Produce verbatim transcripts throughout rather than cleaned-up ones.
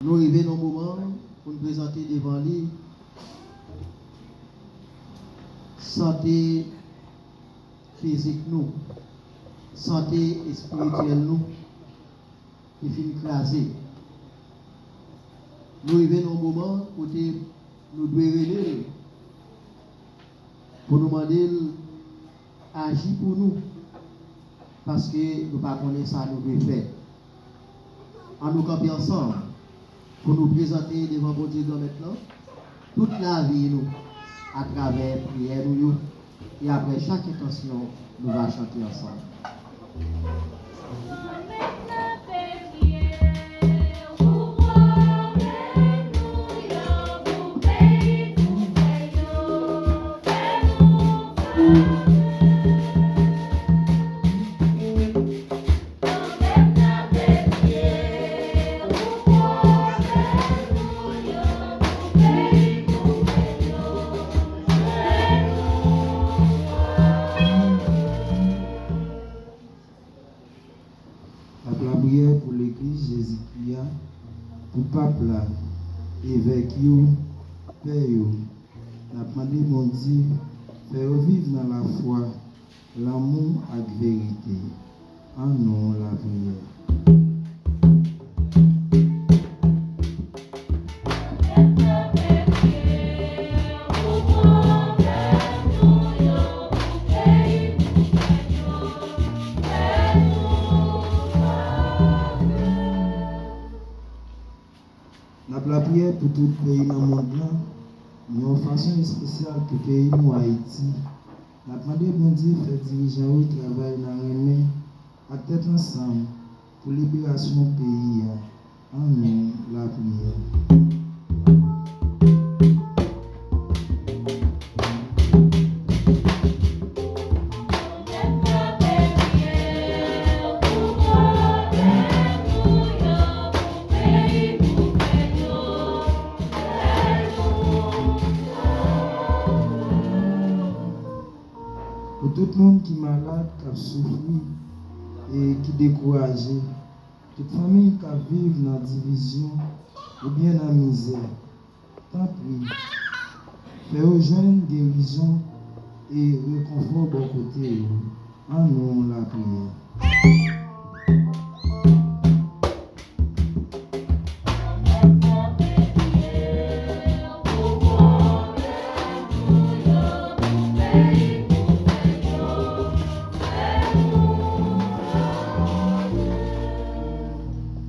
Nou rive nan moman pou n prezante devan li sante fizik nou, sante espirityèl nou ki fin kraze. Nou rive nan moman kote nou dwe rele l pou nou mande l aji pou nou, paske nou pa konnen sa nou dwe fè. Ann nou kanpe ansanm pou nou prezante devan Bondye Granmèt lan tout lavi nou atravè priyè nou yo, e apre chak entansyon, nou va chante ansanm. N ap lapriyè pou Legliz Jezikri a, pou Pap la, evèk yo, pè yo. N ap mande Bondye fè yo viv nan lafwa, lanmou ak verite. Ann nou lapriyè. N ap lapriyè pou tout peyi nan mond lan, yon fason espesyal pou peyi nou Ayiti. N ap mande Bondye fè dirijan yo travay nan renmen ak tèt ansanm pou liberasyon peyi a. Ann nou lapriyè. Pou tout moun ki malad, k ap soufri e ki dekouraje, tout fanmi k ap viv nan divizyon oubyen nan mizè, tanpri, fè yo jwenn gerizon e rekonfò bò kote yo. Ann nou lapriyè.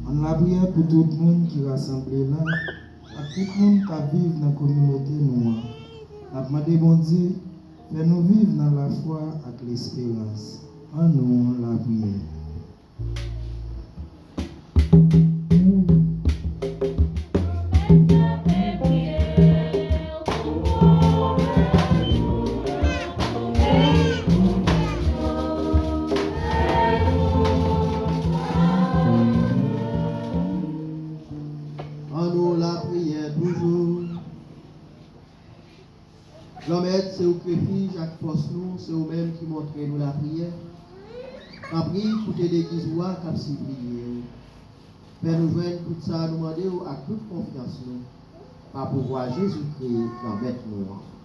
Ann lapriyè pou tout moun ki rasanble la ak tout moun k ap viv nan kominote nou an. N ap mande Bondye fè nou viv nan lafwa ak lesperans. Ann nou lapriyè. Ann nou lapriyè toujou. Granmèt, se ou k refij ak fòs nou, se ou menm ki montre nou lapriyè. Tanpri, koute legliz ou a k ap sipliye w. Fè nou jwenn tout sa nou mande w ak tout konfyans nou, pa pouvwa Jezikri, Granmèt nou an.